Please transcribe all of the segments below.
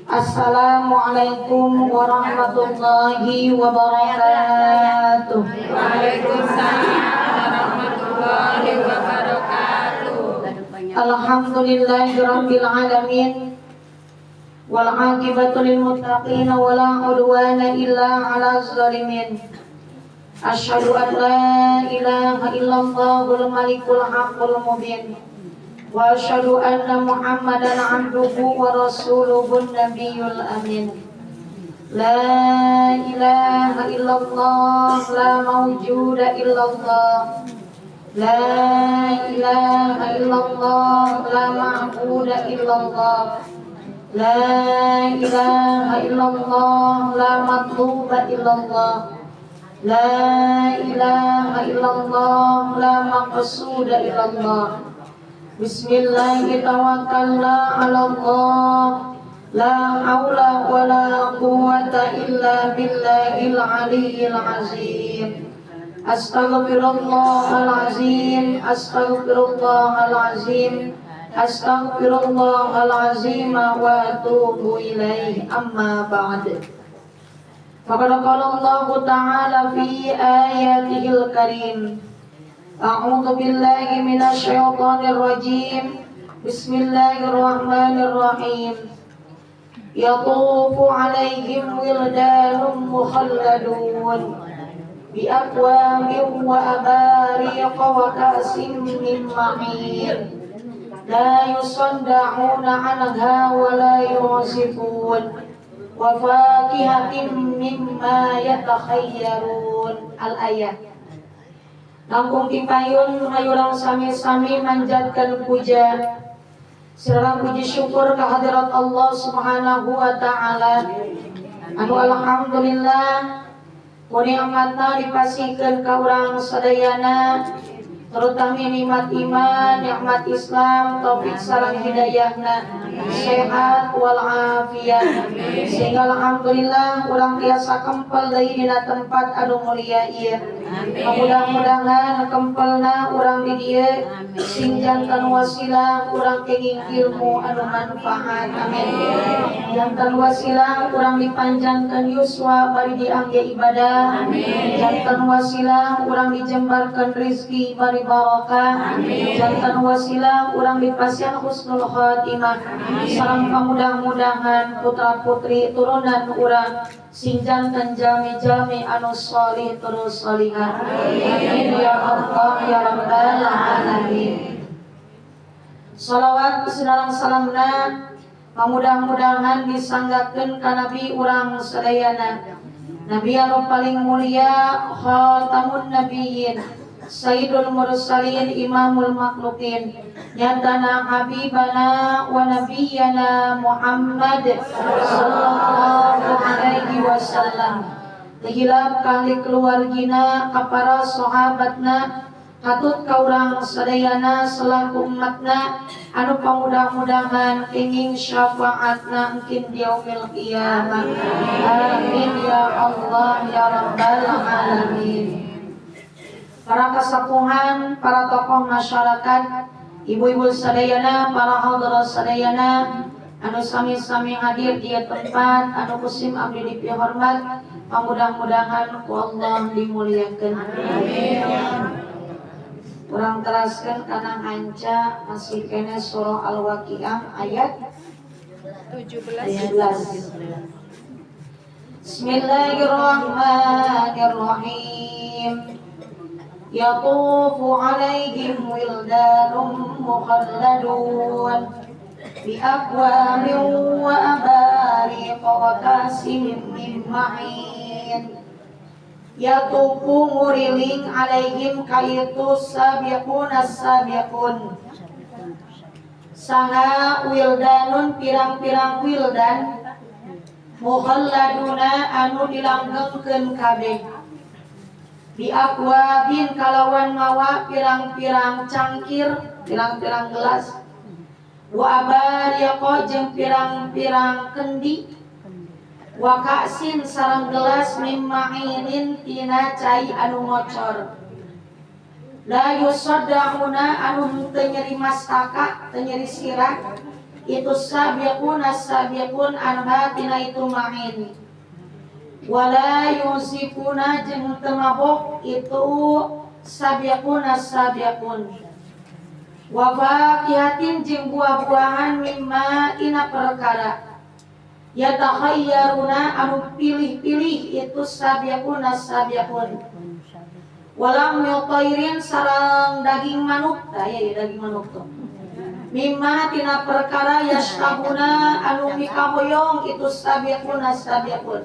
Assalamualaikum warahmatullahi wabarakatuh. Waalaikumsalam warahmatullahi wabarakatuh. Alhamdulillahi rabbil alamin. Wal aqibatu lil muttaqin wa la udwana illa 'alal zalimin. Asyhadu an la ilaha illallahul malikul haqqul mubin. Wa asyhadu anna Muhammadan abduhu wa rasuluhun nabiyul amin. La ilaha illallah, la mawjuda illallah. La ilaha illallah, la ma'buda illallah. La ilaha illallah, la matluba illallah. La ilaha illallah, la maqsuda illallah. Bismillahi tawakkalna ala Allah. La haula wa la quwwata illa billahil aliyyil azim. Astaghfirullahal azim, astaghfirullahal azim, astaghfirullahal azim wa atubu ilaih, amma ba'd. Faqad qala Allah Ta'ala fi ayatihil karim. A'udzu billahi minasy syaithanir rajim. Bismillahirrahmanirrahim. Yatufu alaihim wildanun mukhalladun bi akwabin wa abariq wa ka'sin min ma'in. La yusadda'una 'anha wa la yunzifun. Wa fakihatin mimma yatakhayyarun. Al-ayat. Langkung tipayun hayu urang sami-sami manjatkan puja sareng puji syukur kehadirat Allah Subhanahu wa Ta'ala, anu alhamdulillah ku nikmatna dipasihkeun ka urang sadayana, terutama nikmat iman, nikmat Islam, taufik sareng hidayahna, sehat walafiat, sehingga alhamdulillah urang tiasa kempel deui dina tempat anu mulia ieu. Mudah-mudahan kempelna urang di dieu sing janten wasilah urang kenging ilmu anu manfaat, amin. Janten wasilah urang dipanjangkeun yuswa bari diangge ibadah. Janten wasilah urang dijembarkeun rizki bari barokah. Janten wasilah urang dipasihan husnul khatimah. Sareng pamudah-mudahan putra putri turunan urang sing janten jalmi-jalmi anu solih terus solihah. Amin ya Allah ya Rabbal alamin. Salawat sareng salamna pamudah-mudahan disanggakeun ka nabi urang sadayana, nabi anu paling mulia, khatamun nabiyyin, sayyidul mursalin, imamul makhlukin, nyatana habibana wa nabiyyana Muhammad sallallahu alaihi wasallam. Teu hilap kali keluargina, ka para sahabatna, katut ka urang sadayana selaku umatna anu pamudah-mudahan kenging syafaatna engkin di yaumil qiyamah. Amin ya Allah ya Rabbal alamin. Para kasapuhan, para tokoh masyarakat, ibu-ibu sadayana, para hadirin sadayana anu sami-sami hadir di tempat anu ku sim abdi dipihormat, pamudah-mudahan ku Allah dimuliakan. Amin. Urang teraskan karena hanca masih kene surah Al-Waqiah ayat 17. 17. Bismillahirrahmanirrahim. Yatufu alaihim wildanun mukhalladun bi akwabin wa abariq wa ka'sin min ma'in. Yatufu nguriling alaihim kaitu sabiqun as-sabiqun saha wildanun pirang-pirang wildan mukhalladuna anu dilanggengkeun kabeh bi akwabin kalawan mawa pirang-pirang cangkir, pirang-pirang gelas, wa abariqa jeung pirang-pirang kendi, wa ka'sin sareng gelas, mim ma'inin tina cai anu ngocor, la yusaddauna anu henteu nyeri mastaka, teu nyeri sirah. Itu sabiqun as-sabiqun anha tina itu ma'in. Wala yusifuna jeung teu mabok itu sabiqun as-sabiqun. Wa fakihatin jeung buah-buahan mimma tina perkara yatakhayyaruna anu pilih-pilih itu sabiqun as-sabiqun. Walam yutairin sareng daging manuk, tah ya daging manuk tuh. Mimma tina perkara yashtahuna anu mikahoyong itu sabiqun as-sabiqun.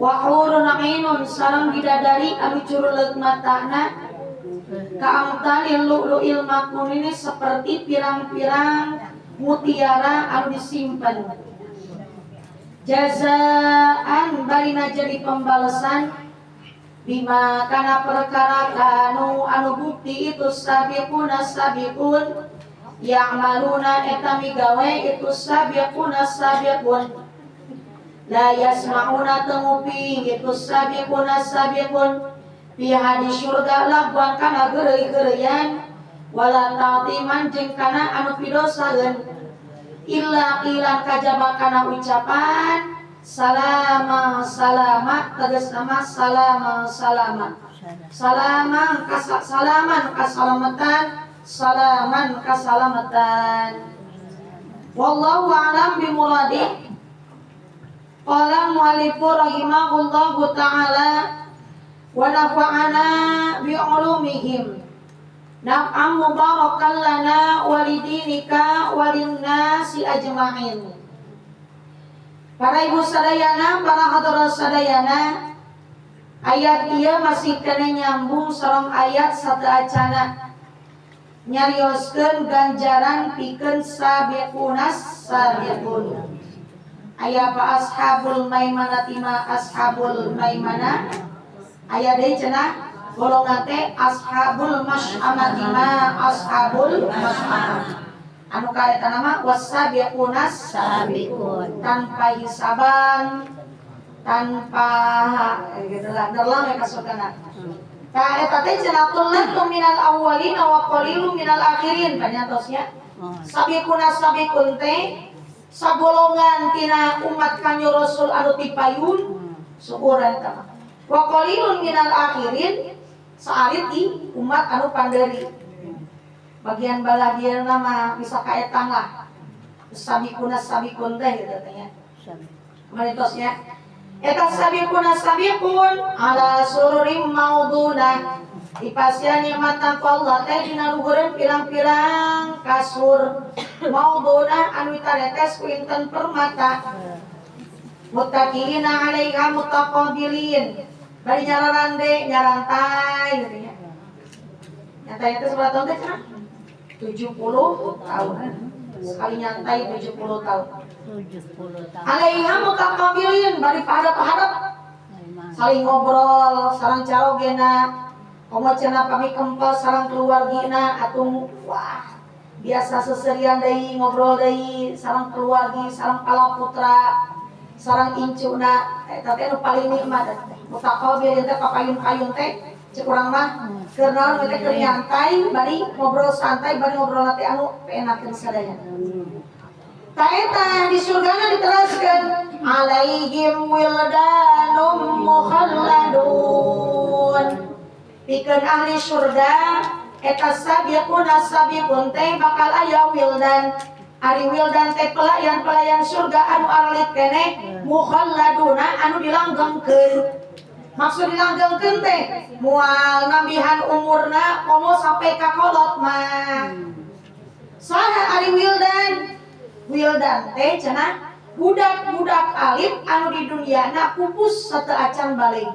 Wa hurun ainun sareng bidadari anu curuleuk matana kaamtalil lu'lu'il maknun ini seperti pirang-pirang mutiara anu disimpan. Jazaan barina jadi pembalasan bima kana perkara kanu anu bukti itu sabiqun as-sabiqun ya'maluna eta migawe itu sabiqun as-sabiqun. La yasma'una teu nguping itu sabiqun as-sabiqun fiha di surga lagwan kana geureuy-geureuyan wala ta'timan jeung kana anu pidosaeun illa qilan kajaba kana ucapan salama salama tegas nama salama salama salaman salaman kasalamatan salaman kasalamatan. Wallahu a'lam bimuradi. Qala mu'allifu rahimahullahu ta'ala wa nafa'ana bi'ulumihim naf'an mubarakan lana walidinika walinnasi ajma'in. Para ibu sadayana, para hadirin sadayana, ayat ieu masih kena nyambung sareng ayat sateuacana nyarioskeun ganjaran pikeun sabiqunas sabiqun. Aya apa ashabul maimanati ma ashabul maimana, aya deui cenah golongan teh ashabul masy'amati ma ashabul masy'amah. Anu kaeta nama wasabiqunas sabiqun tanpa hisaban, tanpa gitu lah, derlang ya kasukana. Ka eta teh cenah tulatu minal awwalina wa qalilu minal akhirin panyatosnya. Sabiquna sabiqun teh sagolongan tina umat kanjeng Rasul anu tipayun syukuran eta mah. Wa qalilun minal akhirin saalit di umat anu panderi. Bagian balah dia nama bisa kaetang lah. Sabiquna sabiqun teh gitu teh nya. Kumaha eta sabiquna sabiqun ala sururim mauduna dipasian nikmat Allah teh dina luhureun pirang-pirang kasur mauduna anu taretes ku inten permata muttaqina 'alaiha mutaqabilin bari nyararande nyarantai gitu nya. Nyantai teh sabaraha tahun teh cenah? 70 tahun. Sekali nyantai 70 tahun. 70 tahun. Alaiha mutaqabilin bari hadap-hadap saling ngobrol sareng carogena komo cenah pami kempel sareng keluargina atuh wah biasa seserian deui ngobrol deui sareng keluargi sareng palaputra sareng incuna eta teh nu paling nikmat mutaqabilin teh papayun-payun teh cek urang mah keur naon teh keur nyantai bari ngobrol santai bari ngobrol teh anu enakeun sadaya. Ta eta di surgana diteraskeun alaihim wildanum mukhalladun pikeun ahli surga eta sabiquna sabiqun teh bakal aya wildan. Ari wildan teh pelayan-pelayan surga anu aralit keneh mukhalladuna anu dilanggengkeun. Maksud dilanggengkeun teh moal nambihan umurna komo sampai ka kolot mah. Saha ari wildan? Wildan teh cenah budak-budak alit anu di duniana pupus sateuacan balik.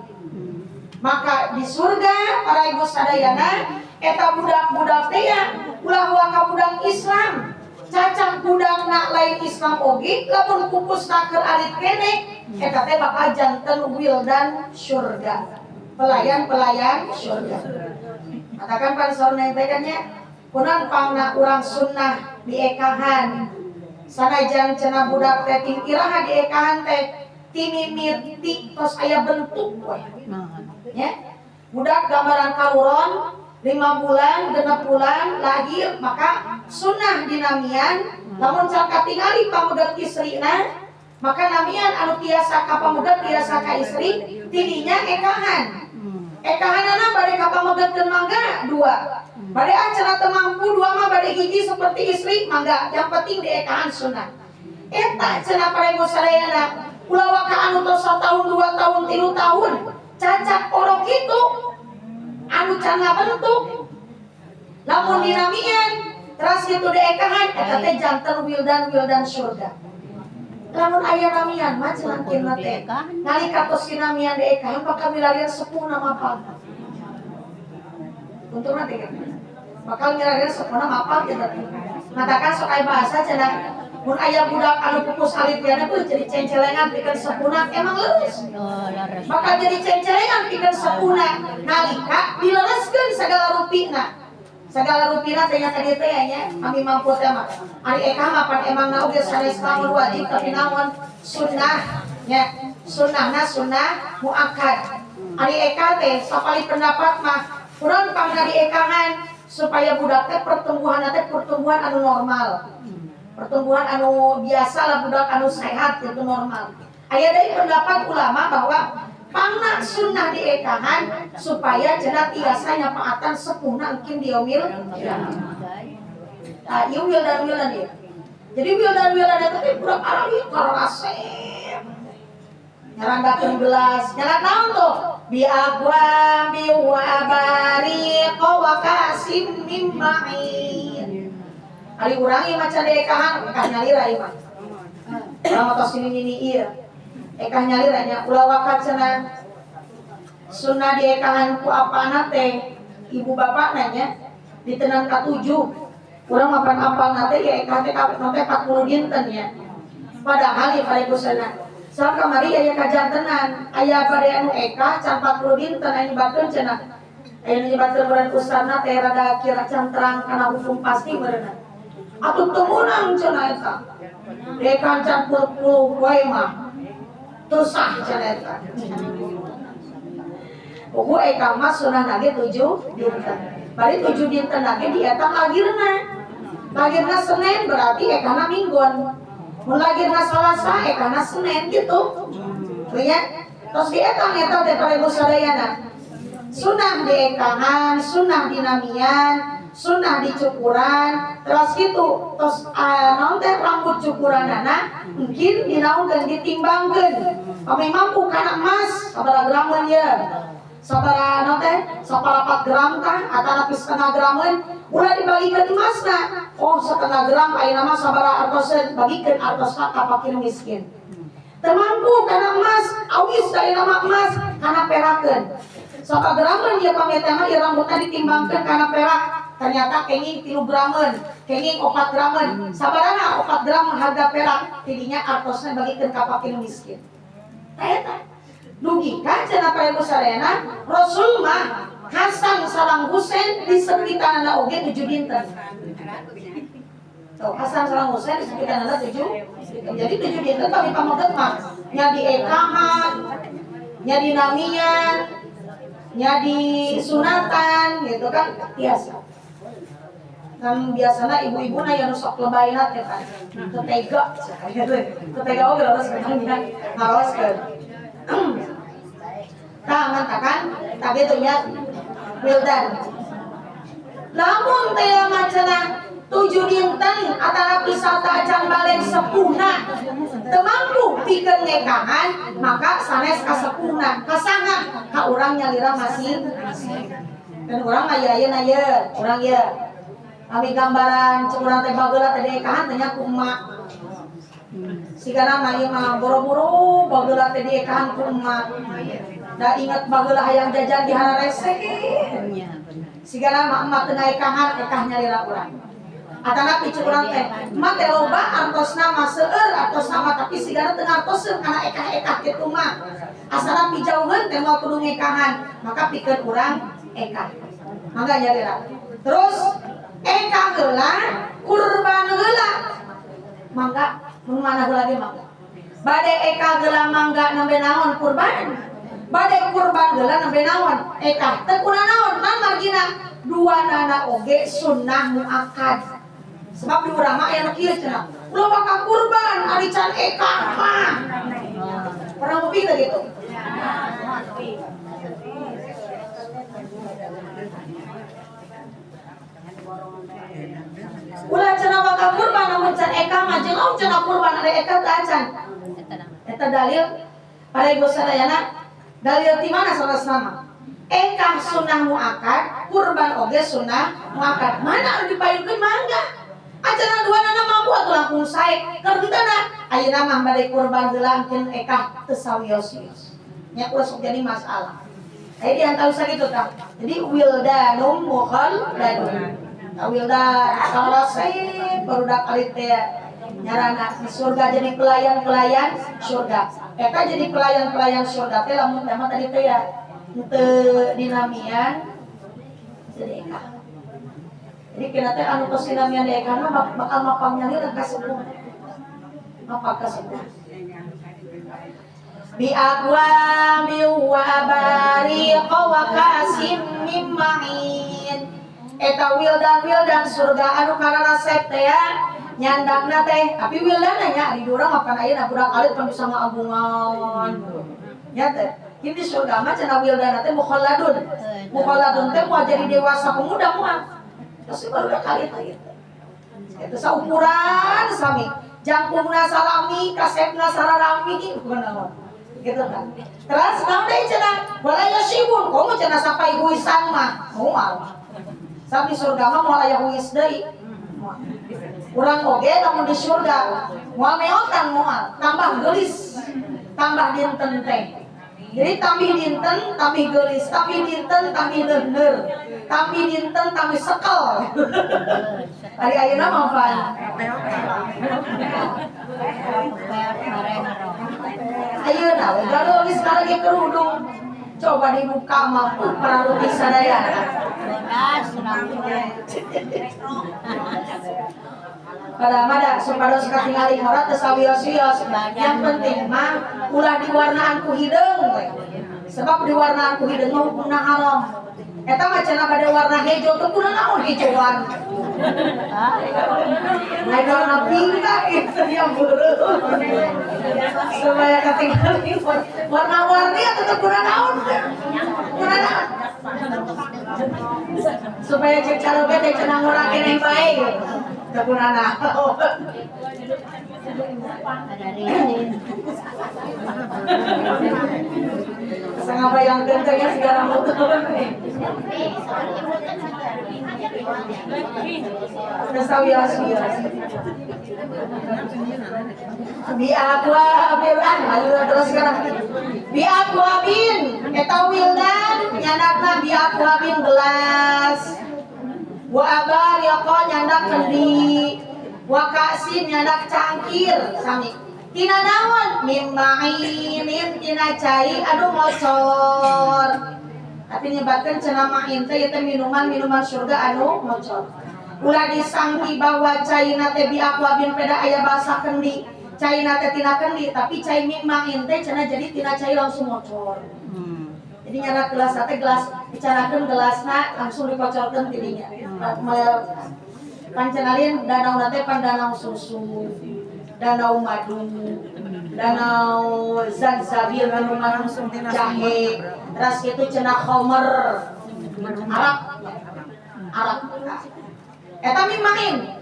Maka di surga para ibu sadayana eta budak-budak teh ya ulah waka budak Islam. Cacang budak nak lain Islam oge lamun pupus keur alit keneh eta teh bakal janten wildan surga. Pelayan-pelayan surga. Katakan pan saurna teh kan nya kunaon pangna urang sunnah diekahan. Sanajan cenah budak teh ting iraha diekahan teh timimiti tos aya bentuk we. Ya. Budak gambaran kaluron 5 bulan, 6 bulan lahir maka sunnah dinamian Lamun can katingali pamegat istrina, maka namian anu tiasa ka pamegat tiasa ka istri tidinya ekahan. Ekahanana bade ka pamegatkeun mangga dua. Bade acan teu mampu dua mah bade hiji seperti istri mangga, yang penting diekahan sunnah. Eta cenah para ibu sadayana, ulah waka anu tos satahun, 2 tahun, 3 tahun cacak orok itu anu can ngabentuk. Lamun dinamian teras kitu diekahan eta teh janten wildan-wildan surga. Lamun aya namian mah cenah kin teh nalika tos dinamian diekahan bakal milarian sepuhna mapal. Untungna teh bakal milarian sepuhna mapal kitu. Ngatakan sok aya bahasa cenah mun aya budak anu pupus alit diana beuh jadi cencelengan pikeun sepuhna, emang leres. Bakal jadi cencelengan pikeun sepuhna nalika dilereskeun sagala rupina. Sagala rupina teh nya tadi teh nya kami mampu teh mah. Ari eka mah pan emangna oge sanes lamun wajib tapi naon sunnah nya. Sunnahna sunnah muakkad. Ari eka teh sapali pendapat mah kurang pangna diekahan supaya budak teh pertumbuhan teh pertumbuhan anu normal. Pertumbuhan anu biasa lah budak anu sehat itu normal. Aya deui pendapat ulama bahwa pangna sunnah diekahan supaya cenah tiasa nyapaatan sepuhna engkin diomil. Nah, ieu wildan-wildan ieu. Jadi wildan-wildan eta teh budak aralit karasep. Nyarandakeun gelas, nyarat naon tuh? Bi aqwabi wa abariq wa kasim mim ma'in. Ari urang ieu maca diekahan ekah nyalira ieu mah. Urang mah tos nini ieu. Ekah nyalira nya ulah waka cenah sunnah diekahan ku apana teh ibu bapak nanya ditenan ka 7. Urang mapan apal na teh ya ekah teh ka teh 40 dinten nya. Padahal ieu para ibu sana. Sabab kamari aya kajantenan, aya bade anu ekah can 40 dinten aya nyebatkeun cenah. Aya nyebatkeun meureun ustadna teh rada kira can terang kana hukum pasti meureunna. Atuh teu meunang cenah eta. Dekan can 40 wae mah. Teu sah cenah eta. Puguh eka mah sunah nage 7 dinten. Bari 7 dinten nage di eta lagirna. Lagirna Senin berarti ekana Minggon. Mun lagirna Salasa ekana Senin gitu. Nya. Terus di eta eta teh para ibu sadayana. Sunah diekahan, sunah dinamian, sunah dicukuran, terus gitu, terus naon teh rambut cukuranana mungkin dinaunkeun ditimbangkeun. Pami mampu kana emas sabaraha grameun ye. Sabaraha naon teh? 1,4 gram tah atanapi setengah grameun ulah dibagikeun emasna. Oh, setengah gram ayeuna mah sabaraha artoseun, bagikeun artosna ka fakir miskin. Teu mampu kana emas, awis ayeuna mah emas kana perakeun. Sabaraha grameun ieu pami teh mah ieu rambutna ditimbangkeun kana perak. Ternyata kenging 3 grameun, kenging 4 grameun. Sabaraha 4 gram harga perak, tidinya artosna bagikeun ka fakir miskin. Tah eta. Dugi ka cenah para ibu sadayana, Rasul mah Hasan sareng Husain di sekitarna oge 7 dinten. Tuh, Hasan sareng Husain di sekitarna 7. Jadi 7 dinten kami pameget mah nya diekahan, nya dinamian, nya disunatan gitu kan biasa. Kan biasana ibu-ibu na yang sok lebayna teh kan. Teu tega, teu tega oge leres kan ngaroskeun. Tah ngantakan tah kitu nya wildan. Lamun teh mah cenah 7 dinten atanapi satacan balik sepuhna teu mampu pikeun ngekahan maka sanes ka sepuhna kasaha ka urang nyalira masing-masing. Dan urang mah ieu ayeuna ye, urang ye. Kami gambaran cek urang teh bageula teh diekahan teh nya ku emak. Sigana mah ieu mah boro-boro bageula teh diekahan ku emak. Da inget bageula hayang jajan di hararese. Sigana mah emak teu ngaekahan ekah nyalira urang. Atanapi cek urang teh, emak teh loba artosna mah seueur artosna mah tapi sigana teu ngartoseun kana ekah-ekah kitu mah. Asana pijauheun teh moal kudu ngekahan, maka pikeun urang ekah. Mangga nyalira. Terus ekah heula, kurban heula. Mangga mun mana heula ge mangga. Bade ekah heula mangga nembe naon kurban. Bade kurban heula nembe naon ekah. Teu kuna naon man margina dua nana oge sunnah muakkad. Sebab di urang mah aya nu kieu cenah. Ulah bakal kurban ari can ekah mah. Pernah ngopi teu gitu? Ulah cenah bakal kurban namun can ekah mah jeung naon cenah kurban ari ekah teu acan. Eta dalil para ibu sadayana dalil ti mana sanes nama? Ekah sunnah muakkad, kurban oge sunnah muakkad. Mana anu dipayunkeun mangga? Acan dua nana mampu atuh langkung sae. Keur ditana ayeuna mah bade kurban heula engkeun ekah teu sawios-wios. Nya ulah sok jadi masalah. Aya di antara sakitu tah. Jadi wildanum mukhalladun. Wildan salasai barudak alit teh nyarana di surga jadi pelayan-pelayan surga. Eta jadi pelayan-pelayan surga teh lamun teh mah tadi teh ya teu dinamian jadi ekah. Jadi kena teh anu tos dinamian di ekah mah bakal mapang nyalira ka sepuh. Mapang ka sepuh. Bi aqwami wa abariqa wa kasim mim ma'in. Eta wildan-wildan surga anu kararasep teh ya nyandakna teh tapi wildan nya di urang mapan ayeuna budak alit pan bisa ngaagungan. Nya teh kini di surga mah cenah wildana teh mukhalladun. Mukhalladun teh moal jadi dewasa pemuda moal. Terus baru kali teh gitu. Eta saukuran sami. Jangkungna salami, kasepna sararami kunaon. Gitu kan. Terus naon deui cenah? Wala yasibun, komo cenah sampai huisan mah moal. Tapi surga mah moal aya huis deui. Urang oge lamun di surga moal meotan moal, tambah geulis, tambah dinten teh. Jadi tambih dinten, tambih geulis, tambih dinten, tambih leuneur, tambih dinten, tambih sekel. Ari ayeuna mah pan. Ayeuna we geulis lagi kerudung. Coba dibuka mah pararuti sadayana. Pada mada supados katingali ngora teu sawios-wios. Yang penting mah ulah diwarnaan ku hideung we. Sebab diwarnaan ku hideung mah hukumna haram. Eta mah cenah bade warna hejo teu kudu naon hijauan. Lain warna pink gitu ya beureum. Supaya katingali warna-warni atuh teu kudu naon. Kudu naon. Supaya cek caroge teh cenah ngora keneh bae gitu. Teu kudu naon. Setengah bayang kencangnya segala motor. Bi aqua bilan, ayo terus sekarang. Bi aqua bin, eta wildan nyandakna bi aqua bin gelas. Wa abariqa nyandak kendi. Wa ka'sin nyandak cangkir sami. Tina naon mim ma'inin tina cai anu ngocor. Tapi nyebatkeun cenah ma'in teh ieu teh minuman-minuman surga anu ngocor. Ulah disangki bahwa caina teh bi aqua bin peda aya basa kendi. Caina teh tina kendi tapi cai mim ma'in teh cenah jadi tina cai langsung ngocor. Jadi nyana gelas teh gelas dicanakeun gelasna langsung dikocorkeun tidinya. Pancenalin danau teh pan danau susu, danau madu, danau zanzabil, minuman jahe, terus itu cenah khomer, arak, arak. Eta mimain.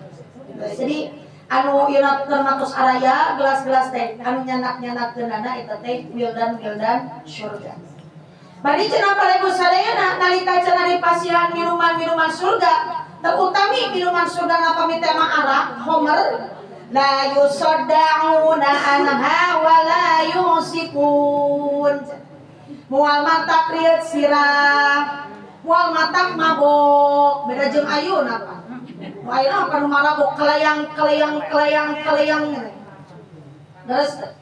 Jadi anu ieu termatus araya gelas-gelas teh anu nyanak-nyanakkeunana eta teh wildan-wildan surga. Bari cenah parebu sadayana nalika cenah dipasihan minuman-minuman surga, terutami minuman surga ngapami teh mah arak, khomer, la yusaddauna anha wa la yusikun. Moal matak rieut sirah, moal matak mabok, beda jeung ayeuna apa? Nu ayeuna apa nu marabok kelayang kelayang kelayang kelayang. Terus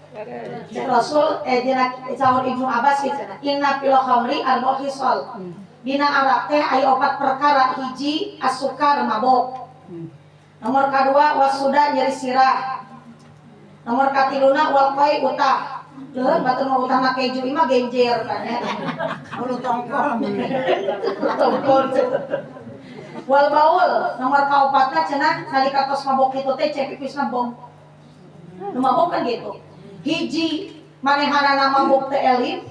Rasul dina saur Ibnu Abbas kitu cenah, inna fil khamri arba khisal. Dina arak teh aya opat perkara, hiji asukar mabok. Nomor kadua wasuda nyeri sirah. Nomor katiluna wal qai utah. Leuh batur mah utahna keju imah genjer kan ya. Ulu tongkol. Tongkol. Wal baul nomor kaopatna cenah nalika tos mabok kitu teh cai pipisna bom. Nu mabok kan gitu. Hiji manehanana mabok teh elit.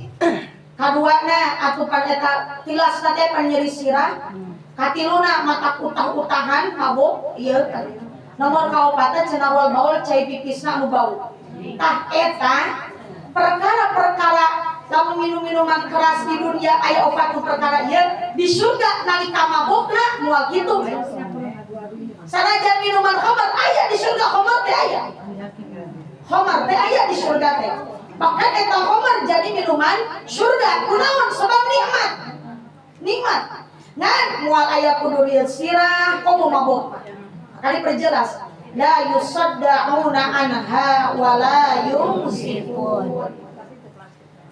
Kaduana atupan eta tilasna teh pan nyeri sirah. Katiluna mata utah-utahan mabok ieu. Nomor kaopatna cenah wal baul cai pipisna anu bau. Tah eta perkara-perkara lamun minum-minuman keras di dunia aya opat nu perkara ieu di surga nalika mabokna moal kitu. Sanajan minuman khamar aya di surga, khamar teh aya. Khamar teh aya di surga teh. Bahkan eta khamar jadi minuman surga. Kunaon? Sebab nikmat. Nikmat. Ngan moal aya kudu sirah komo mabok. Kali perjelas la yusaddauna anha wa la yumsifun.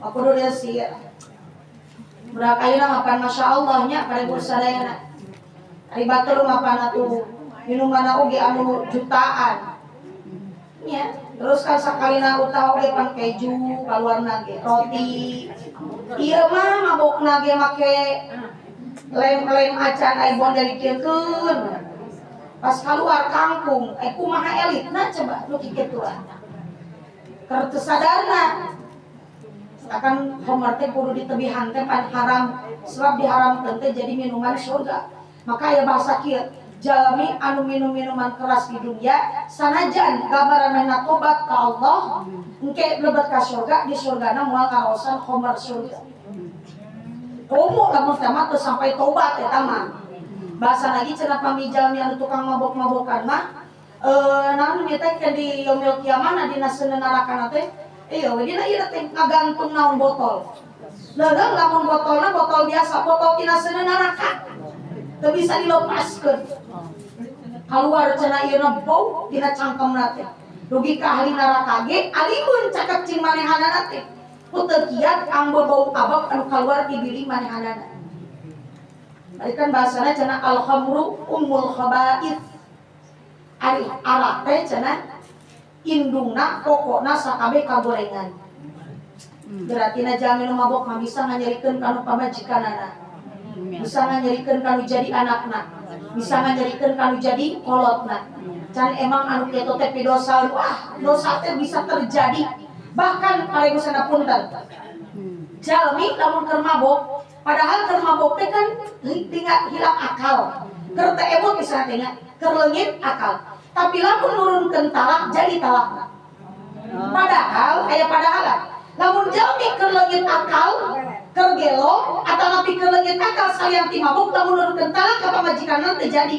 Kudu sirah. Budak ayeuna mapan masyaallah nya parebur sadayana. Ari batur mapan atuh minuman oge anu jutaan. Nya, terus kan sakalina utah oge pan keju kaluarna ge roti. Ieu mah mabokna ge make lem-lem acan ai bonde dikiekeun. Pas keluar kangkung, kumaha elitna coba nu kikituan. Keur teu sadarna. Akan khamar teh kudu ditebihan teh pan haram, sebab diharamkeun teh jadi minuman surga. Maka aya bahasa kieu, jalmi anu minum minuman keras di dunia sanajan gambaran mehna tobat ka Allah, engke lebet ka surga, di surgana moal karaosan khamar surga. Komo lamun teh mah teu sampai tobat eta mah. Bahasa lagi cenah pami jalmi anu tukang mabok-mabokan mah naon nya teh di yaumil kiamah dina seuneu neraka teh iya we dina ieu teh ngagantung naon botol. Leuleung lamun botolna botol biasa, botol tina seuneu neraka. Teu bisa dilepaskeun. Kaluar cenah ieu na bau tina cangkemna teh. Dugi ka ahli neraka ge alimun cakep cing manehanana teh. Ku teu kiat ambo bau abab anu kaluar ti diri manehanana. Tadi kan bahasana cenah al khamru ummul khaba'ith. Ari arak teh cenah indungna pokokna sakabeh kagorengan. Berarti na jalmi nu mabok mah bisa nganyerikeun kanu pamajikanana. Bisa nganyerikeun kanu jadi anakna. Bisa nganyerikeun kanu jadi kolotna. Can emang anu kitu teh pidosa, wah dosa teh bisa terjadi. Bahkan paregusana punten. Jalmi lamun keur mabok, padahal keur mabok teh kan tinggal hilang akal. Keur teh emut misalnya teh nya, keur leungit akal. Tapi lamun nurunkeun talak jadi talakna. Padahal aya padahalan. Lamun jalmi keur leungit akal, keur gelo atanapi keur leungit akal salian ti mabuk lamun nurunkeun talak ka pamajikanna teu jadi.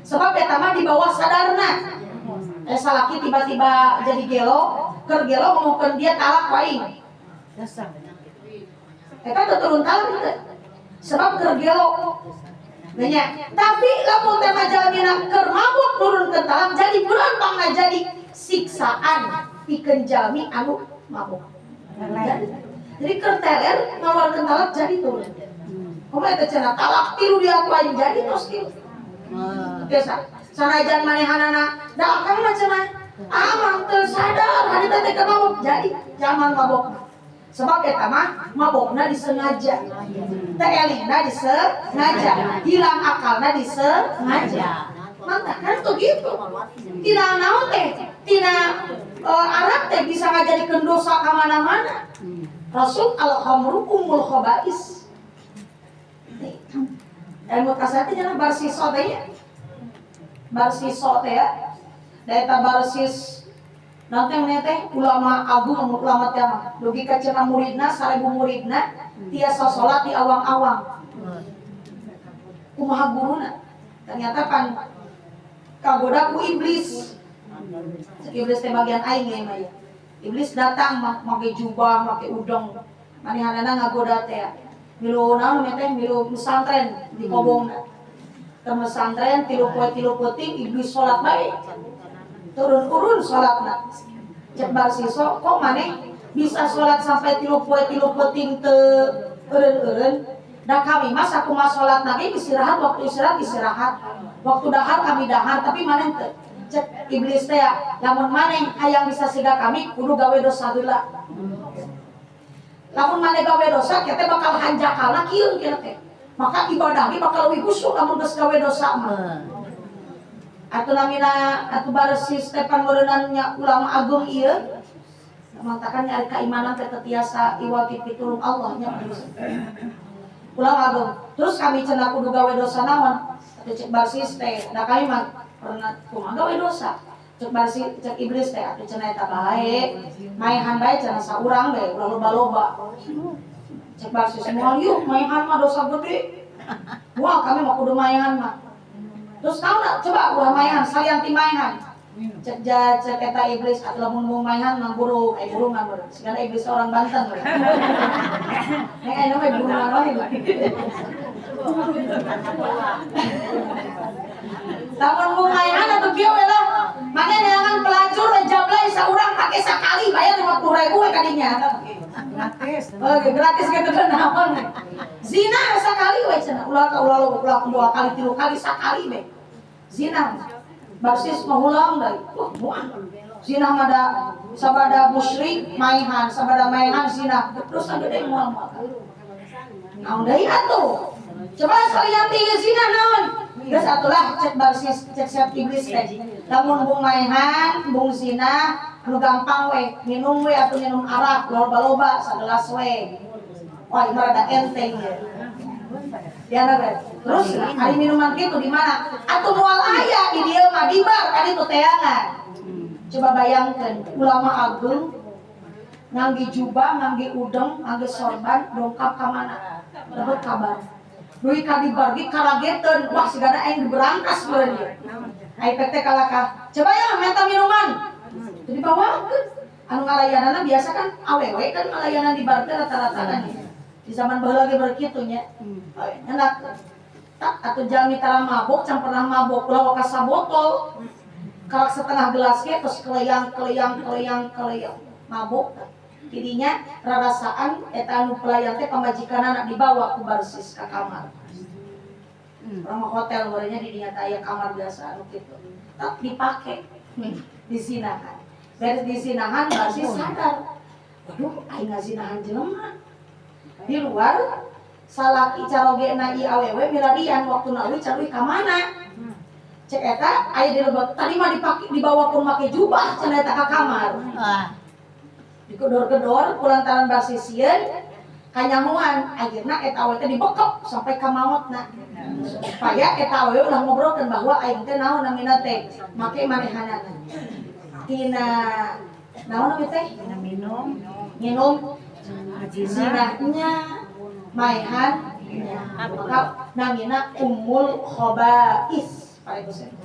Sebab eta mah di bawah sadarna. Salaki tiba-tiba jadi gelo, keur gelo ngomongkeun dia talak wae. Eta teu turun talak teu. Sebab keur gelo. Nya, tapi lamun teh mah jalmina keur mabuk nurunkeun talak jadi bulan pangna jadi siksaan pikeun jalmi anu mabuk. Jadi keur teler ngaluarkeun talak jadi turun. Kumaha eta cenah talak tilu diakuan jadi tos tilu. Biasa. Sanajan manehanana da akang mah cenah amang teu sadar harita teh keur mabuk jadi zaman mabok. Sebab eta mah mabokna disengaja. Teh elingna disengaja, hilang akalna disengaja. Mantap kan tuh gitu. Tina naon teh? Tina Arab teh bisa ngajadikeun dosa ka mana-mana. Rasul al khamru ummul khaba'is. Ilmu kasih teh cenah barsiso teh nya. Barsiso teh ya. Da eta barsis nanti teh ulama agung ulama teh mah dugi ka cenah muridna 1000 muridna tiasa salat di awang-awang. Kumaha guruna? Ternyata pan kagoda ku iblis. Iblis teh bagian aing ya mah ya. Iblis datang make jubah, make udeng. Manehanana ngagoda teh. Milu naon teh milu pesantren di kobongna. Ke pesantren tilu poe tilu peuting iblis salat bae. Turun-turun salatna. Cek barsiso kok maneh bisa salat sampai tilu poe tilu peuting teu eureun-eureun. Da kami mah sakumaha salat ge istirahat, waktu istirahat istirahat. Waktu dahar kami dahar, tapi maneh teu. Cek iblis teh lamun maneh hayang bisa siga kami kudu gawe dosa heula. Lamun maneh gawe dosa kita bakal hanjakalna kieu kieu teh. Maka ibadah ge bakal leuwih khusyuk lamun geus gawe dosa mah. Atuh namina atuh Barsis Stefan meureunnan nya ulama agung ieu. Mangtakan nyari keimanan teh teu tiasa iwal ti pitulung Allah nya. Ulama agung. Terus kami cenah kudu gawe dosa naon? Atuh cek Barsis teh, da kami mah pernah kumaha gawe dosa. Cek Barsis cek iblis teh atuh cenah eta bae. Maehan bae cenah saurang we ulah loba-loba. Cek Barsis moal yuk maehan mah dosa gede. Wah kami mah kudu maehan mah. Terus naon coba ulah maehan salian ti maehan. Cek ja cek eta iblis atuh lamun mau maehan mah burung, ai burungan meureun. Sigana iblis orang Banten meureun. Nek aya mah burungan wae. Lamun mau maehan atuh kieu we lah. Mane neangan pelacur we jablay saurang pake sakali bayar 50.000 we kadinya. Gratis. Oke, gratis gitu kan naon. Zina sakali we cenah. Ulah ka ulah ulah dua kali tilu kali sakali we. Zina. Barsis mahulang deui. Wah, moal. Zina mah da sabada musyrik maehan, sabada maehan zina. Terus gede moal-moal. Naon deui atuh? Coba salian ti zina naon? Geus atulah cek Barsis cek siap iblis teh. Lamun bung maehan, bung zina, anu gampang we, minum we atuh minum arak loba-loba sagelas we. Wah, ieu rada enteng ye. Ya we. Terus ari minuman kitu di mana? Atuh moal aya di dieu mah di bar kaditu teangan. Coba bayangkeun ulama agung ngangge jubah, ngangge udeng, ngangge sorban, dongkap ka mana? Dapat kabar. Duit ka di bar ge karageteun, wah sigana aing diberangkas meureun ieu. Ai teh kalakah. Coba ya minta minuman. Jadi bawakeun. Anu ngalayanana biasa kan awewe kan ngalayanan di bar teh rata-rata kan. Di zaman baheula ge berkitu nya. Enak. Tak atuh jalmi tara mabok, can pernah mabok ulah waka sabotol. Kalak setengah gelas ge terus keleyang keleyang keleyang keleyang mabok. Tidinya rarasaan eta anu pelayan teh pamajikanana dibawa ku Barsis ka kamar. Orang hotel meureunnya di dinya teh aya kamar biasa anu kitu. Tak dipake dizinahan. Beres dizinahan Barsis sadar. Waduh aing ngazinahan jelema. Di luar salaki carogena ieu awewe milarian waktuna euy can euy ka mana. Cek eta aya di lebet tadi mah dipake dibawa pun make jubah cenah eta ka kamar. Digedor-gedor kulantaran Barsis sieun kanyamuan akhirna eta awewe teh dibekep sampai ka maotna. Supaya eta awewe ulah ngobrolkeun bahwa aing teh naon namina teh make manehanana. Tina naon namina teh? Minum. Minum zinahnya maehan maka namina ummul khaba'is paregusen.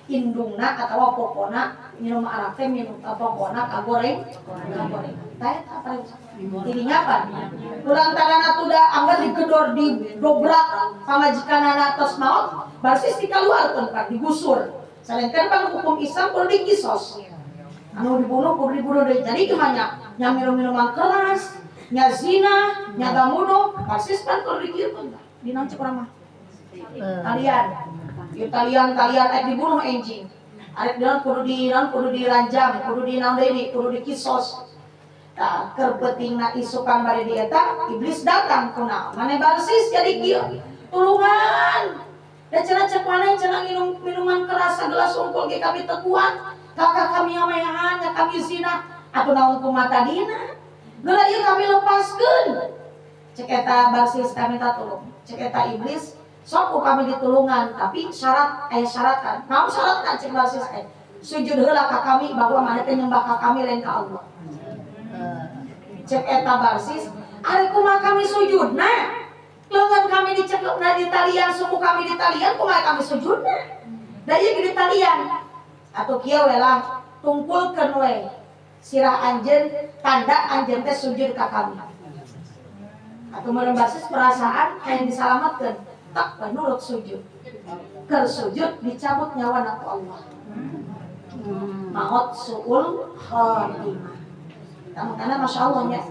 Indungna atawa pokona minum arak teh minum pokona kagoreng kagoreng tah eta paregusen. Tidinya apa? Kulantaran atuh da anggar digedor didobrak pamajikanana tos maot Barsis dikaluarkeun kan digusur. Salengkeun pan hukum Islam kudu dikisos. Anu dibunuh kudu dibunuh deui. Jadi gimana? Nya minum-minuman keras, nya zina, nya gamunuh, Barsis pan kudu dikieukeun. Dinaon cek urang mah? Talian. Ieu talian-talian arek dibunuh enjing. Arek dinaon kudu dinaon kudu diranjam, kudu dinaon deui, kudu dikisos. Tah keur peutingna isukan bari di eta, iblis datang kunaon? Mane Barsis jadi kieu. Tulungan. Da cenah cek maneh cenah nginum minuman keras sagelas unggul ge kami teu kuat. Kakak kami amehan, nya kami zina. Atuh naon kumaha tadina? Geura ieu kami lepaskeun. Cek eta Barsis kami minta tulung. Cek eta iblis sok ku kami ditulungan, tapi syarat aya syarat kan. Naon syaratna cek Barsis teh? Sujud heula ka kami bahwa maneh teh nyembah ka kami lain ka Allah. Cek eta Barsis, ari kumaha kami sujudna? Lengan kami dicekepna di talian, suku kami di talian, kumaha kami sujudna? Da ieu ge di talian. Atuh kieu we lah, tungkulkeun we sirah anjeun, tanda anjeun teh sujud ka kami. Atuh meureun Barsis perasaan hayang disalametkeun, tak we nurut sujud. Keur sujud dicabut nyawana ku Allah. Maot suul khatimah. Karena masya Allah nya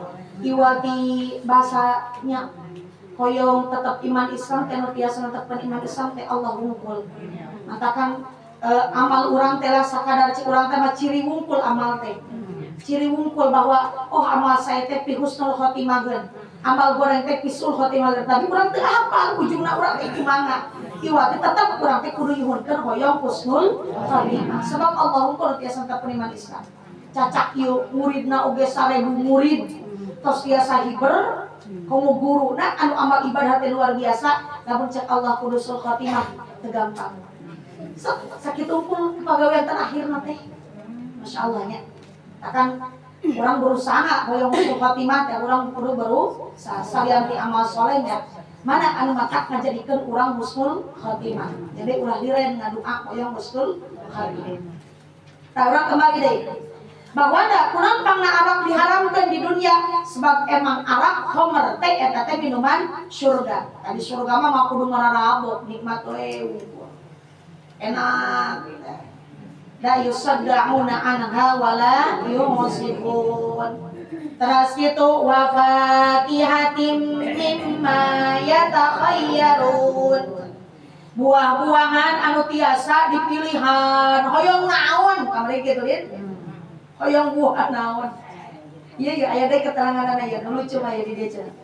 iwati bahasanya hoyong tetap iman Islam teh nu tiasa netepkeun iman Islam teh Allah wungkul. Matakan amal urang teh lah sakadar cik urang teh mah ciri wungkul amal teh. Ciri wungkul bahwa oh amal saya teh pi husnul khotimah, amal goreng teh pisul khotimah, tapi urang teu hafal ujungna urang teh kumaha. Iwa teh tetep urang teh kudu nyuhunkeun hoyong husnul khotimah. Sebab Allah wungkul tiasa teu iman Islam. Cacak ieu muridna oge 1000 murid tos tiasa hiber komo guruna anu amal ibadah teh luar biasa, lamun cek Allah kudu husnul khotimah teu gampang. Sakitu pun pagawean terakhir teh. Masya Allah nya. Akan orang berusaha hoyong husnul khotimah teh urang kudu berusaha salian ti amal soleh nya. Mana anu matak ngajadikeun urang husnul khotimah. Jadi ulah liren ngadua hoyong husnul khotimah. Tah urang kembali deui. Bahwa da kunaon pangna arak diharamkeun di dunia sebab emang arak khamr teh eta teh minuman surga. Tadi surga mah kudu ngararabot nikmat we enak. La yusaddauna anha wala yunzifun. Terus gitu wa fakihatim mimma yatakhayyarun. Buah-buahan anu tiasa dipilihan hoyong naon kamari kitu lin. Hoyong buah naon. Ieu ya aya deui keteranganna ieu lucu mah ieu di dieu cenah.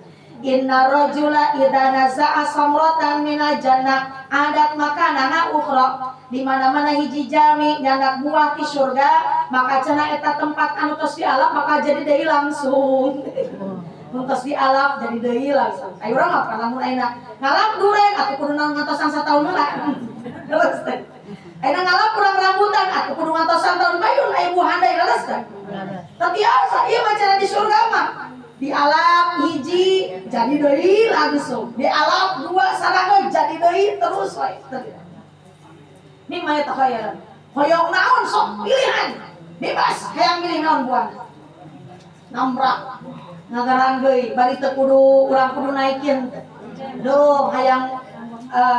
Inna rajula idza naza'a samratan minal jannah adat makanana ukhra. Di mana-mana hiji jalmi nyandak buah ti surga maka cenah eta tempat anu tos dialap bakal jadi deui langsung. Mun tos dialap jadi deui langsung. Ayo urang mah lamun ayeuna ngalap duren atuh kudu ngantosan sataun heula. Terus teh. Ayeuna ngalap urang rambutan atuh kudu ngantosan taun payun aya buah deui leres teh. Teu tiasa ieu mah cenah di surga mah. Dialap hiji jadi deui langsung. Dialap dua sarang jadi deui terus we. Mimma yatakhayyarun. Hoyong naon sok pilihan. Bebas hayang milih naon buah. Nambrak ngagarang deui bari teu kudu urang kudu naikin. Duh hayang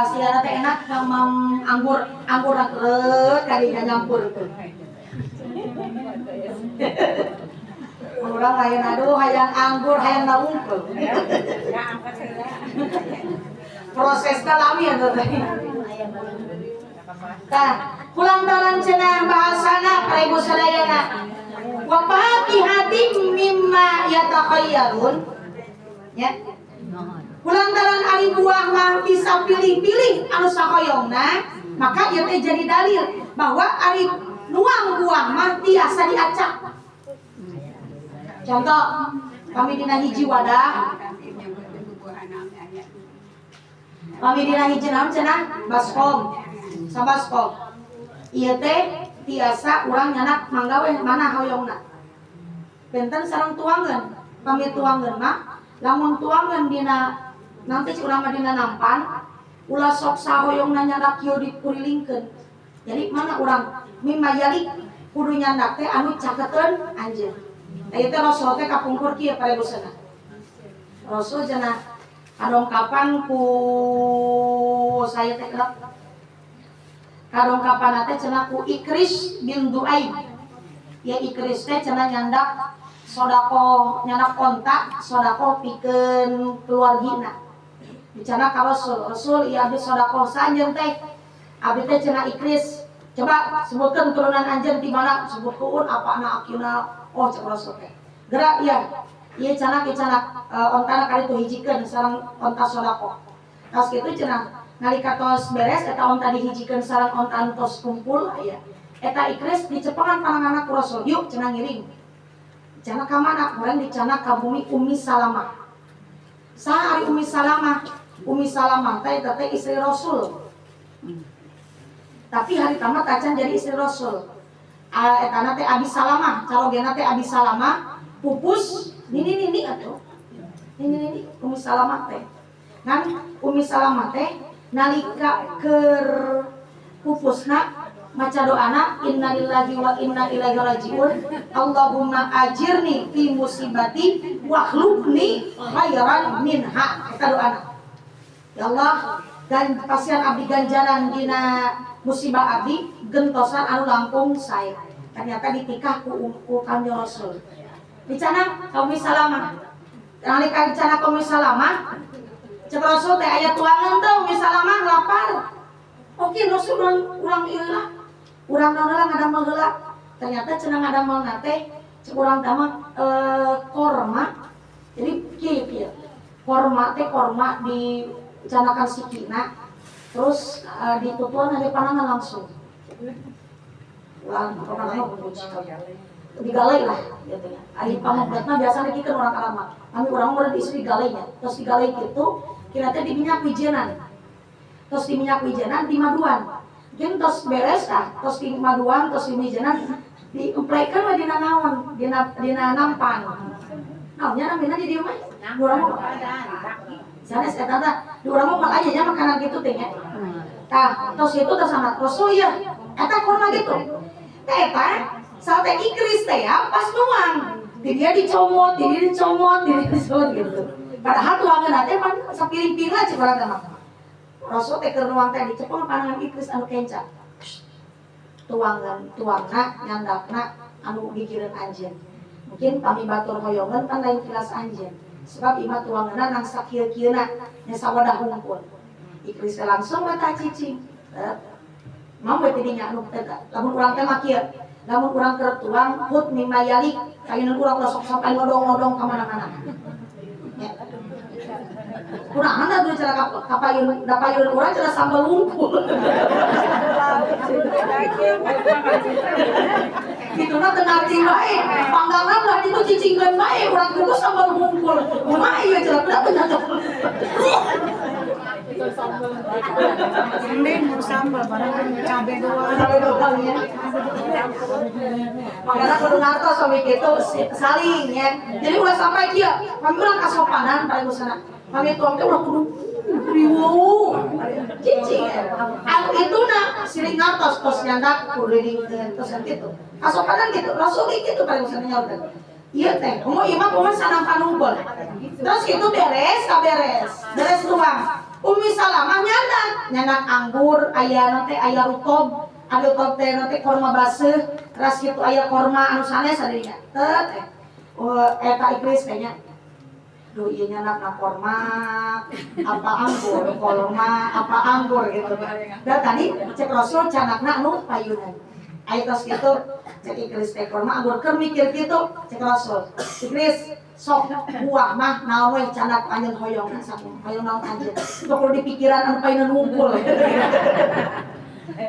sigana teh enak mamam anggur anggur reut kadinya nyampur tuh. Urang lain aduh hayang anggur hayang naungkeul. Prosesna lami atuh teh. Tah, kulantaran cenah bahasana ka ibu sadayana. Wa fakihatim mimma yatakhayyarun. Ya. Kulantaran ari buah mah bisa pilih-pilih anu sahoyongna, maka ieu teh jadi dalil bahwa ari nuang buah mah tiasa diacak. Contoh, kami dina hiji wadah, kami dina hiji naon cenah baskom, sabaskom. Ieu teh tiasa urang nyanak mangga we mana hoyongna. Benten sareng tuangeun, pami tuangeun mah lamun tuangeun dina nanti urang mah dina nampan, ulah sok sahoyongna nyanak kieu dikurilingkeun. Jadi mana urang mimma yalik kudu nyandak teh anu caketeun anjeun. Ieu teh Rasul teh kapungkur kieu parebusana. Rasul cenah kadongkapan ku saya teh kerap. Kadongkapan teh cenah ku Ikris bin Duaib. Ya Ikris teh cenah nyandak sodako nyandak kontak sodako pikeun keluargina. Dicana ka Rasul, Rasul ieu abdi sodako saanjeun teh. Abdi teh cenah Ikris. Coba sebutkeun turunan anjeun ti mana? Sebutkeun apa anak akina. Oh cek Rasul teh. Gerak iya. Ieu canak ieu canak ontana kali tu hijikeun sareng onta sodako. Tos kitu cenah nalika tos beres eta onta dihijikeun sareng onta tos kumpul aya. Eta Ikris dicepengan pananganna ku Rasul. Yuk cenah ngiring. Cenah ka mana? Urang dicanak ka bumi Ummi Salamah. Saha ari Ummi Salamah? Ummi Salamah teh eta teh istri Rasul. Tapi hari tama tacan jadi istri Rasul. Etana teh Abi Salamah, calogena teh Abi Salamah, pupus nini nini atuh. Nini nini Ummi Salamah teh. Ngan Ummi Salamah teh nalika keur pupusna maca doana innalillahi wa inna ilaihi rajiun. Allahumma ajirni fi musibati wakhlubni khairan minha. Eta doana. Ya Allah, dan pasian abdi ganjaran dina musibah abdi gentosan anu langkung sae. Ternyata ditikah ku kanjeng Rasul. Dicana ka Ummi Salamah. Nalika dicana ka Ummi Salamah, cek Rasul teh aya tuangan teh Ummi Salamah lapar. Oke Rasul urang ieu lah. Urang naon heula ngadamel heula. Ternyata cenah ngadamelna teh Cek urang teh mah korma. Jadi kieu kieu. Korma teh korma dicanakan sikina terus ditutuan dari panangan langsung. Ulah orang mah digalai lah gitu ya. Ari pamongpetna biasana kieu orang Arab mah. Kami urang mah diisi digalainya. Terus digalai kitu kira teh di minyak wijenan. Terus di minyak wijenan di maduan. Mungkin tos beres ah, tos di maduan, tos di wijenan diemplekeun we dina naon, dina nampan. Naonnya namina di dieu mah? Urang mah sanes eta tah, di urang mah aya nya makanan kitu teh nya. Tah, tos itu teh sama Rasul ya. Eta korma gitu. Teh eta sate Ikris teh ya pas nuang. Di dia dicomot, di dia dicomot, di dia dicomot gitu. Padahal tuangan teh pan sapiring-piring aja urang teh mah. Rasul teh keur nuang teh dicepeng panangan Ikris anu kenca. Tuangan, tuangna, nyandakna anu gigireun anjeun. Mungkin pami batur hoyongeun pan lain kilas anjeun. Sebab imah tuanganna nang sakieu-kieuna nya sawadah hungkul. Ikris teh langsung mata cicing. Mau we tidinya anu eta. Lamun urang teh mah kieu. Lamun urang keur tuang hut mimma yalik, kayeuneun urang ulah sok sampai nodong-nodong ka mana-mana. Ya. Kunaon atuh cara kapayun dapayun urang cara sambal wungkul. Kitu na teu ngarti wae. Panggangna belah ditu cicingkeun wae urang kudu sambal wungkul. Kumaha ieu cara teu nyaca. Mending mau sambal barang cabe doang. Cabe doang ya. Makanya kudu ngartos suami kitu saling ya. Jadi ulah sampai kieu, kami urang kasopanan paling usana. Kami tuang teh ulah kudu riweuh. Cicing ya. Anu itu na siling ngartos tos nyandak kudu ridingkeun tos kitu. Kasopanan gitu, Rasul gitu paling usana nyaurkeun. Ieu teh, komo ieu mah komo sanang panungkul. Terus itu beres, kaberes. Beres tuang. Umi Salamah nyandak, nyandak anggur, aya nanti aya rutob, ada rutob teh nanti korma baseuh, ras kitu aya korma anu sanes adanya. Teu teh. Eta Ikris kayaknya. Duh ieu nyandak na korma, apa anggur, korma, apa anggur gitu. Dan tadi cek Rasul canakna anu payunan. Aya tos kitu cek Ikris teh korma anggur keur mikir kitu cek Rasul. Ikris sok buah mah naon we candak anjeun hoyong saku hoyong naon anjeun. Teu kudu dipikiran anu payunan wungkul.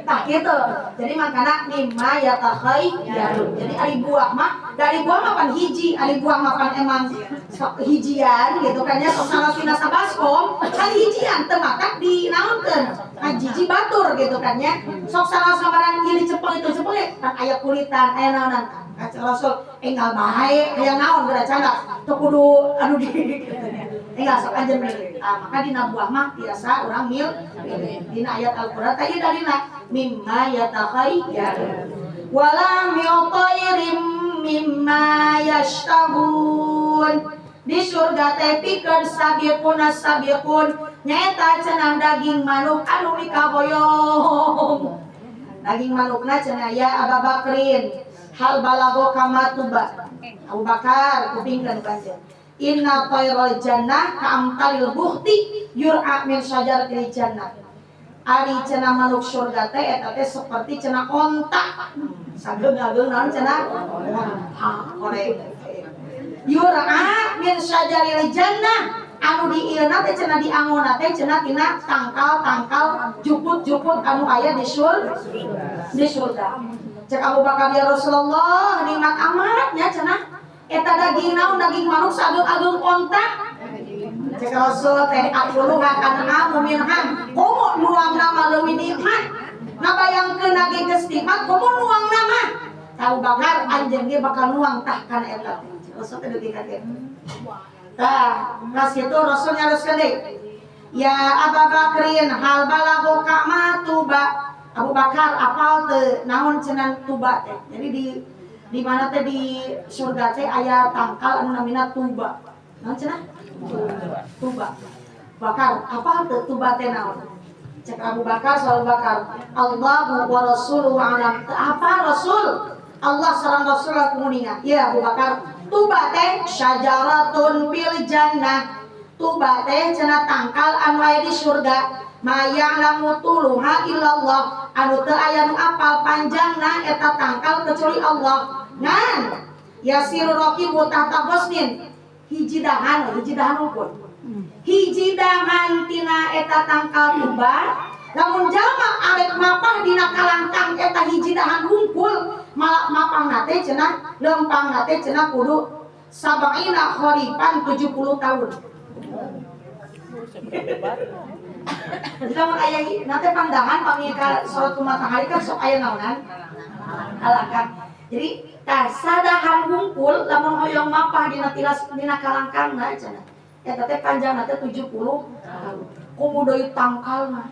Tah kitu. Jadi makana mimma yatakhayyaru. Jadi ari buah mah dari buah mah pan hiji, ari buah mah pan emang sok hijian gitu kan ya sok salasina sabaskom kan hijian teu matak dinaonkeun. Kan jiji batur gitu kan ya. Sok salah sabaran ieu dicepeng itu cepeng kan aya kulitan, aya naonan. Kaca Rasul enggal bae aya naon geura candak teu kudu anu di gitu nya. Enggal sok anjeun milih. Ah maka dina buah mah biasa urang mil dina ayat Al-Qur'an teh ieu dalilna mimma yatakhayyaru. Wala mi'tairim mimma yashtahun. Di surga teh pikeun sabiquna sabiqun nyaeta cenah daging manuk anu mikahoyong. Daging manukna cenah ya Abu Bakrin hal balago kama tuba. Abu Bakar kupingkeun kanjeng. Inna tayral jannah ka'amtalil bukhti yur'a min syajaratil jannah. Ari cenah manuk surga teh eta teh seperti cenah onta. Sageung-ageung naon cenah? Onta koreng. Yur'a min syajaril jannah anu diieuna teh cenah diangona teh cenah tina tangkal-tangkal juput-juput anu aya di surga. Cek Abu Bakar ya Rasulullah nikmat amat nya cenah eta daging naon daging manuk sageung-ageung onta. Cek Rasul teh akuluha kana amu minham komo nuang nama leuwih nikmat. Ngabayangkeun daging geus nikmat komo nuang nama. Abu Bakar anjeun ge bakal nuang tah kana eta. Rasul teh dugi ka dieu. Tah, pas kitu Rasul nyaroskeun deui. Ya Abu Bakrin hal balago kama tuba. Abu Bakar apal teu naon cenah tuba teh. Jadi di mana teh di surga teh aya tangkal anu namina tuba. Naon cenah? Tuba. Bakar apal teu tuba teh naon? Cek Abu Bakar soal Bakar. Allahu wa rasuluhu alam. Teu apa Rasul? Allah sareng Rasul kuninga. Ya Abu Bakar, tuba teh syajaratun fil jannah. Tuba teh cenah tangkal anu aya di surga. Ma ya'lamu tuluha illallah. Anu teu aya nu apal panjangna eta tangkal kecuali Allah. Ngan Yasiru raqibu tahta ghosnin hiji dahan ukur. Hiji dahan tina eta tangkal tuba lamun jalma arek mapah dina kalangkang eta hiji dahan hungkul malak mapahna teh cenah lempangna teh cenah kudu sab'ina kharipan 70 tahun. Lamun aya nate pandangan pami ka sorot ku matahari kan sok aya naonan kalangkang. Jadi tah sadahan hungkul lamun hoyong mapah dina tilas dina kalangkangna cenah eta teh panjangna teh 70 tahun. Komo deui tangkalna.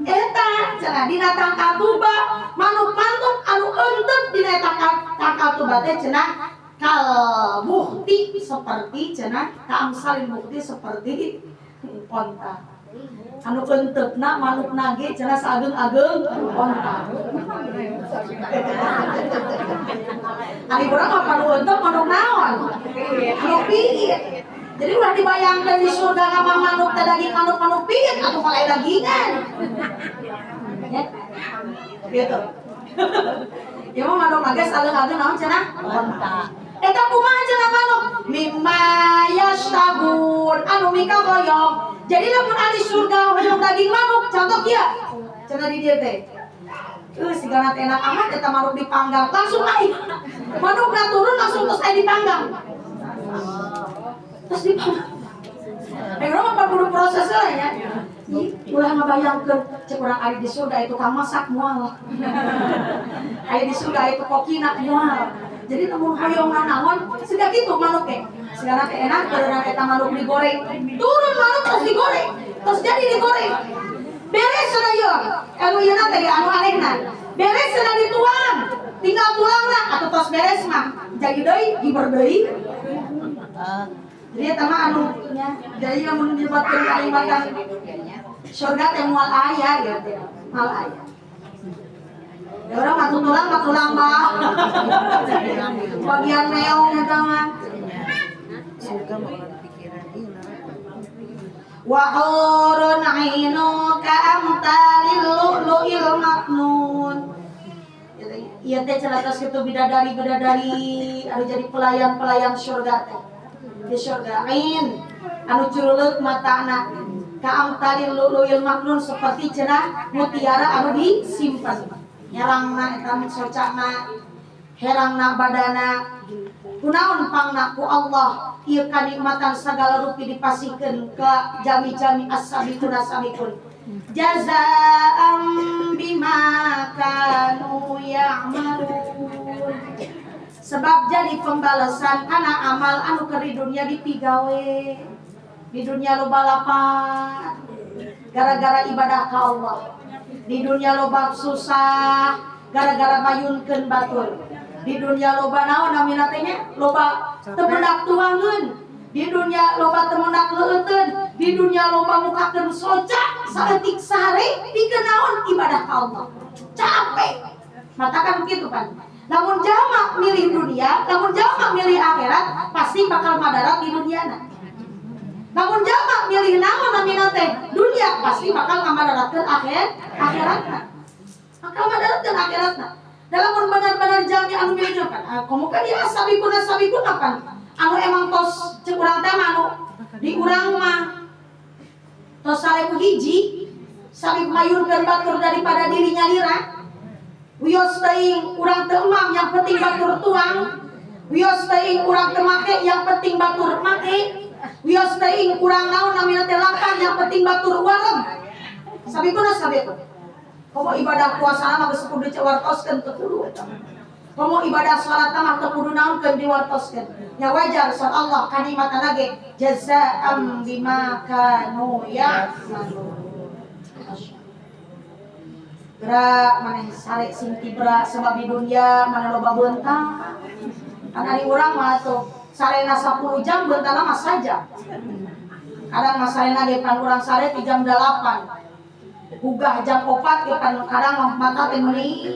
Eta cenah dina tangkal tuba manuk-manuk anu eunteut dina eta tangkal tuba teh cenah kal bukti seperti cenah kaamsalin bukti seperti onta. Anu eunteutna manukna ge cenah saageng-ageng onta. Ari urang mah panu eunteut manuk naon? Manuk piit. Jadi ulah dibayangkan di surga ngama manuk teh daging manuk-manuk piit atuh mulai dagingan. Ya. Gitu. Ya mah manuk ge saageng-ageng naon cenah? Onta. Eta kumaha cenah manuk? Mimma yashtabun anu mika hoyong. Jadi lamun ahli surga hoyong daging manuk, contoh kieu. Cenah di dieu teh. Sigana teh enak amat eta manuk dipanggang, langsung naik. Manukna turun langsung terus aya dipanggang. Terus dipanggang. Urang mah kudu proses lah ya. Ulah ngabayangkeun cek urang ari di surga itu tukang masak moal. Aya di surga itu kokina moal. Jadi lamun hoyong naon siga kitu manuk teh. Sigana teh enak urang eta manuk digoreng. Turun manuk terus digoreng. Terus jadi digoreng. Beres cenah ieu. Anu ieu teh anu anehna. Beres cenah dituang. Tinggal tulangna atuh tos beres mah. Jadi deui hiber deui. Jadi eta mah anu nya. Jadi lamun dibuatkeun kalimatan surga teh moal aya gitu. Moal aya. Ya orang mah tulang mah. Bagian meong eta mah. Surga mah ulah pikiran ieu neraka. Wa hurun ainu ka amtalil lu'lu'il maknun. Ieu teh cenah tos kitu bidadari-bidadari anu jadi pelayan-pelayan surga teh. Di surga ain anu curuleuk matana ka amtalil lu'lu'il maknun seperti cenah mutiara anu disimpan. Herangna eta socana herangna badana kunaon pangna ku Allah ieu kanikmatan sagala rupi dipasihkeun ka jami-jami as-sabiquna sabiqun jazaa'an bima kanu ya'malun sebab jadi pembalasan kana amal anu keur di dunia dipigawe di dunia loba lapan gara-gara ibadah ka Allah. Di dunia loba susah gara-gara mayunkeun batur. Di dunia loba naon namina teh nya? Loba temendak tuangeun. Di dunia loba temendak leueuteun. Di dunia loba mukakeun soca saeutik sare pikeun naon ibadah ka Allah. Capek. Mata kan kitu kan. Lamun jalma milih dunia, lamun jalma milih akhirat, pasti bakal madarat di duniana. Lamun jalma milih naon namina teh dunia pasti bakal ngamadaratkeun akhiratna. Bakal madaratkeun akhiratna. Da lamun benar-benar jalmi anu milih kan, komo kan ieu asabikun kan. Anu emang tos cek urang teh mah anu di urang mah tos 1000 hiji sabib mayurkeun batur daripada dirinya lira. Wios teuing urang teu emam yang penting batur tuang. Wios teuing urang teu make yang penting batur make. Wios teuing urang naon namina teh lapang yang penting batur warem. Sabikuna sabikun. Komo ibadah puasa mah geus kudu diwartoskeun teu kudu eta. Komo ibadah salat mah teu kudu naonkeun diwartoskeun. Nya wajar saur Allah kanikmatan ge jazaa'an bima kanu ya'malun. Gerak maneh sare sing tibra sebab di dunia mana loba beuntang. Kan ari urang mah tuh sarena 10 jam beuntangna mah sajam. Kadang mah sarena ge pan urang sare ti jam 8. Gugah jam 4 ge pan kadang mah mata teh meuni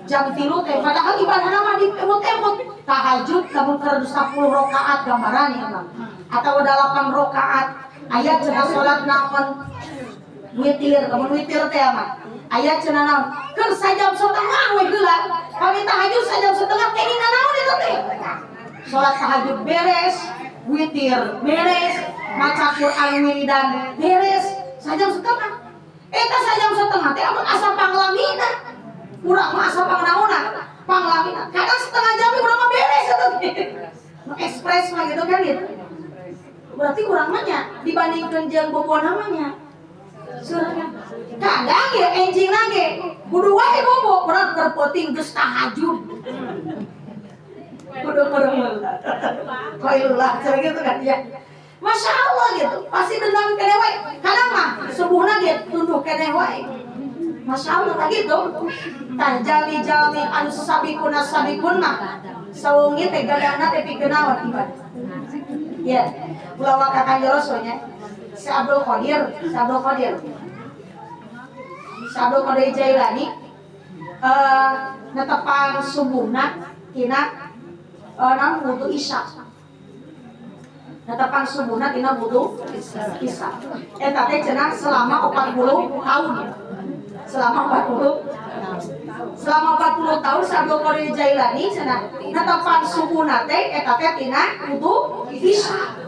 jam 3 teh padahal ibadahna mah diemut-emut tahajud lamun keur 10 rakaat gambaran ieu mah atau 8 rakaat aya cenah salat naon witir, lamun witir teh mah Aya cenah naon? Keur sajam setengah we heula. Kami tahajud sajam setengah kenging naon eta teh? Salat tahajud beres, witir beres, maca Quran wiridan beres, sajam setengah. Eta sajam setengah teh amun asa panglamina. Urang mah asa pangnaonna? Panglamina. Kadang setengah jam urang mah beres eta teh. Nu ekspres mah gitu kan gitu. Berarti urang mah nya dibandingkeun jeung bobona mah nya. Kadang ya enjing ge kudu wae bobo urang keur peuting geus tahajud. Kudu kudu. Qailulah cenah gitu kan ya. Masya Allah gitu, pasti dendam keneh wae. Kadang mah subuhna ge tunduh keneh wae. Masya Allah tak gitu. Tah jalmi-jalmi anu sabikuna sabikun mah sawengi teh gadana teh pikeun naon ibadah. Ya, ulah waka kanjeng Rasul nya. Si Abdul Qadir, si Abdul Qadir. Si Abdul Qadir Jailani netepang subuhna tina naon wudu isya. Netepang subuhna tina wudu isya. Eta teh cenah selama 40 tahun. Selama 40 Selama 40 tahun si Abdul Qadir Jailani cenah netepang subuhna teh eta teh tina wudu isya.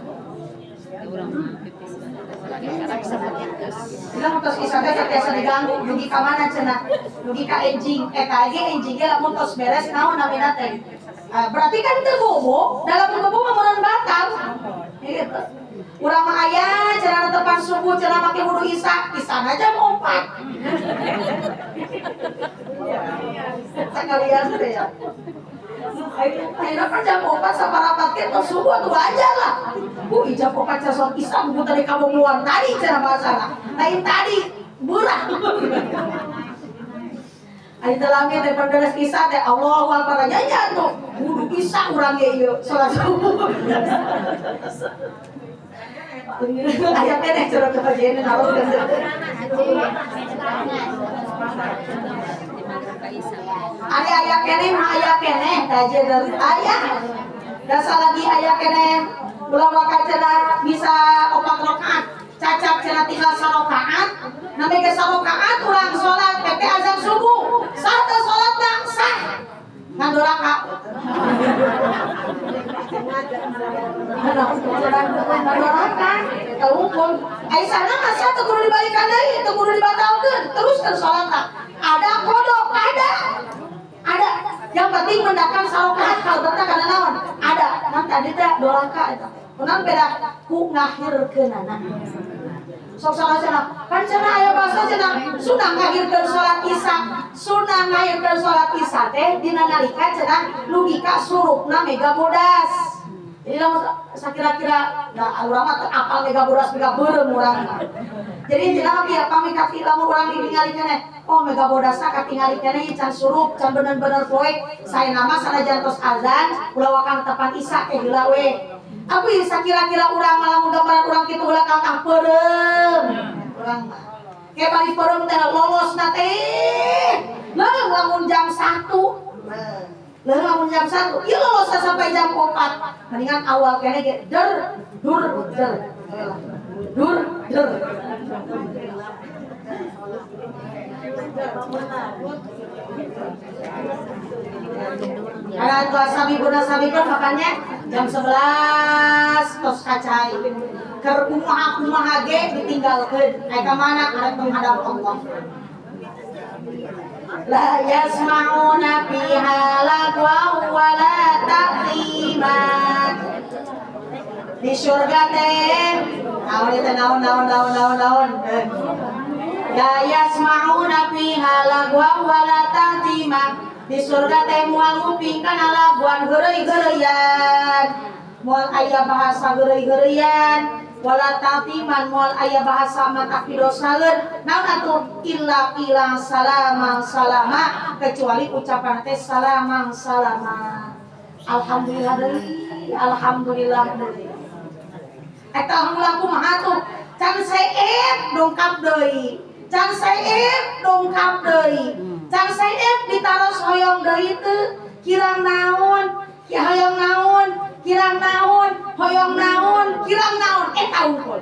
Bilang tos isya teh tiasa diganggu dugi ka mana cenah? Dugi ka enjing eta ge enjing ge lamun tos beres naon namina teh? Berarti kan teu bobo, dalam bobo mah meureun batal. Gitu. Urang mah aya cenah netepan subuh cenah make wudu isya, isana jam 4. Sekalian teh ya. Ayeuna kan jam 4 saparapat ge tos subuh atuh wajar lah. Bu jam 4 cenah sholat isya buku tadi kabonguan tadi cenah bahasana. Lain tadi beurah. Ari teu lami teh beres isya teh Allahu Akbar nya tuh. Wudu isya urang ge ieu salat subuh. Aya keneh cenah teh kajian harus. Ari aya keneh mah aya keneh kajian dari aya. Dasar lagi aya keneh ulah waka cenah bisa 4 rakaat. Cacap cenah tinggal sarakaat. Nami ge sarakaat urang salat teh azan subuh. Sah teu salatna? Sah. Ngan doraka. Ngan doraka eta hukum. Ai sana mah sah teu kudu dibalikan deui, teu kudu dibatalkeun, teruskeun salatna. Ada kodok, ada. Ada. Yang penting mendakan sarakaat kalbetna kana naon? Ada. Ngan tadi teh doraka eta. Kunaon beda ku ngahirkeunana. Sok salah cenah. Kan cenah aya bahasa cenah sunah ngahirkeun salat isya. Sunah ngahirkeun salat isya teh dina nalika cenah logika surupna mega bodas. Jadi lamun sakira-kira da urang mah teu apal mega bodas mega beureum urang mah. Jadi cenah mah bieu pami kati lamun urang ditingali keneh, oh mega bodasna katingali keneh ieu can surup, can bener-bener poek. Saena mah sanajan tos azan ulah wakang tepan isya teh heula we. Aku ieu sakira-kira urang mah lamun gambaran urang kitu ulah kalkah peureum. Urang mah. Ke bari peureum teh lolosna teh. Leuh lamun jam 1. Leuh lamun jam 1, ieu lolosna sampai jam 4. Mendingan awal keneh ge der dur der. Dur der. Karena tua sabibuna sabibun makanya jam 11 tos kacai. Keur kumaha-kumaha ge ditinggalkeun. Aya ka mana arek menghadap Allah. La yasma'una fiha lagwan wala ta'thima. Di surga teh naon teh naon naon naon naon naon. La yasma'una fiha lagwan wala ta'thima. Di surga teh moal nguping kana laguan heureuy-heureuyan. Moal aya bahasa heureuy-heureuyan. Wala ta'timan moal aya bahasa matak pidosaeun. Naon atuh illa ila salamang salama, kecuali ucapan teh salamang salama. Alhamdulillah deui, alhamdulillah deui. Eta alhamdulillah kumaha tuh? Can seep dongkap deui. Can seep dongkap deui. Can seep ditaros hoyong deui teu kirang naon, hoyong naon, kirang naon, hoyong naon, kirang naon, eta unggul.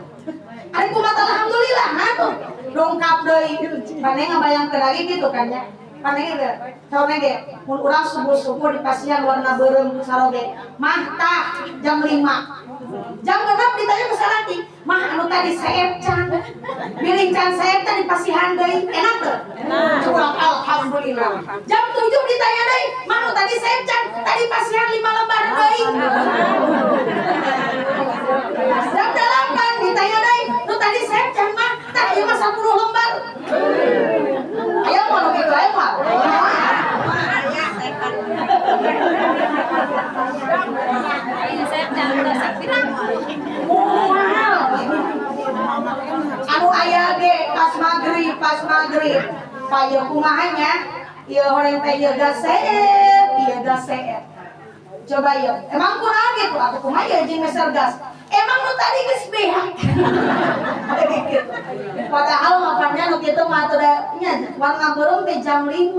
Ari kumaha alhamdulillah nah tuh. Dongkap deui. Maneh ngabayangkeun lagi gitu kan ya. Maneh ge, saurna ge, mun urang subuh-subuh di pasihan warna beureum saroge. Mah tah jam 5. Jam 6 ditanya ku salaki, "Mah, anu tadi seep can?" Bilih can seep teh dipasihan deui. Enak teu? Enak. Urang alhamdulillah. Jam 7 ditanya deui, "Mah, anu tadi seep can?" Tadi pasihan 5 lembar deui. Jam 8 ditanya deui, "Nu tadi seep can, Mah?" Tah, ieu mah 10 lembar. Aya moal nu kitu, aya moal? Ayo saya jangan pirang. Moal. Anu aya ge pas maghrib, pas maghrib. Payo kumaha nya? Ieu horeng teh ieu gas seep, ieu gas seep. Coba ieu, emang kunaon gitu? Atuh kumaha ieu jeung meser gas? Emang nu tadi geus beak. Gitu. Padahal makannya nu kitu mah teu da nya warna beureum teh jam 5.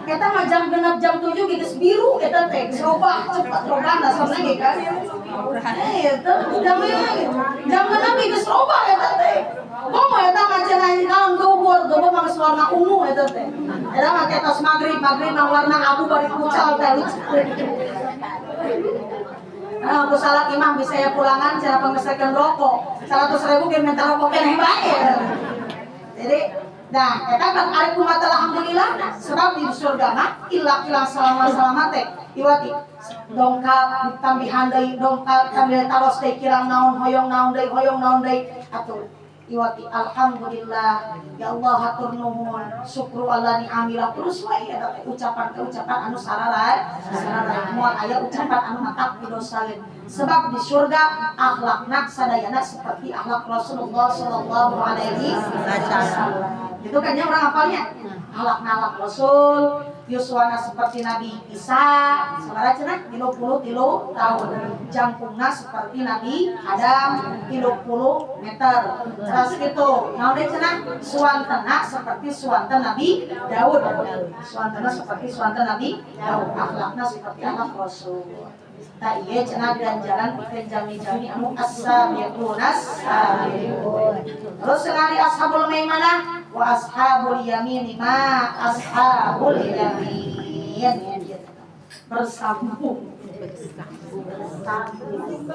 Eta mah jam 6, jam 7 geus biru eta teh, geus robah cepet robah dasarna ge kan. Eh, itu jam 5, jam 6 geus robah eta teh. Komo eta mah cenah naon duhur, duhur mah geus warna ungu eta teh. Eta mah tos maghrib, maghrib mah warna abu bari kucal teh lucu. Nah, aku salah imam bisa ya pulangan cara pemesakan rokok 100 ribu ge minta rokok keneh bae. Jadi, nah, eta kan ari kumaha, alhamdulillah, sebab di surga mah illa kilang salama salama teh iwati dongkap ditambihan deui, dongkap tambih taros deui, kirang naon, hoyong naon deui, hoyong naon deui, atuh iwati alhamdulillah, ya Allah, hatur nuhun, syukru Allah ni'amillah terus wae. Eta teh ucapan teh ucapan anu sararay sararay, moal aya ucapan anu matak didosaeun, sebab di surga akhlakna sadayana seperti akhlak Rasulullah sallallahu alaihi wasallam. Itu kan ya orang hafalnya akhlak akhlak Rasul, yuswana seperti Nabi Isa sabaraha cenah, 33 tahun, jangkungna seperti Nabi Adam 30 meter. Terus gitu naon deui cenah, suantena seperti suanten Nabi Daud, suantena seperti suanten Nabi Daud, akhlakna seperti akhlak Rasul. Tah, ieu cenah ganjaran pikeun jami-jami anu as-sabiqunas sabiqun. Terus cenah di ashabul maimanah, wa ashabul yamin ma ashabul yamin. Bersambung. Bersambung.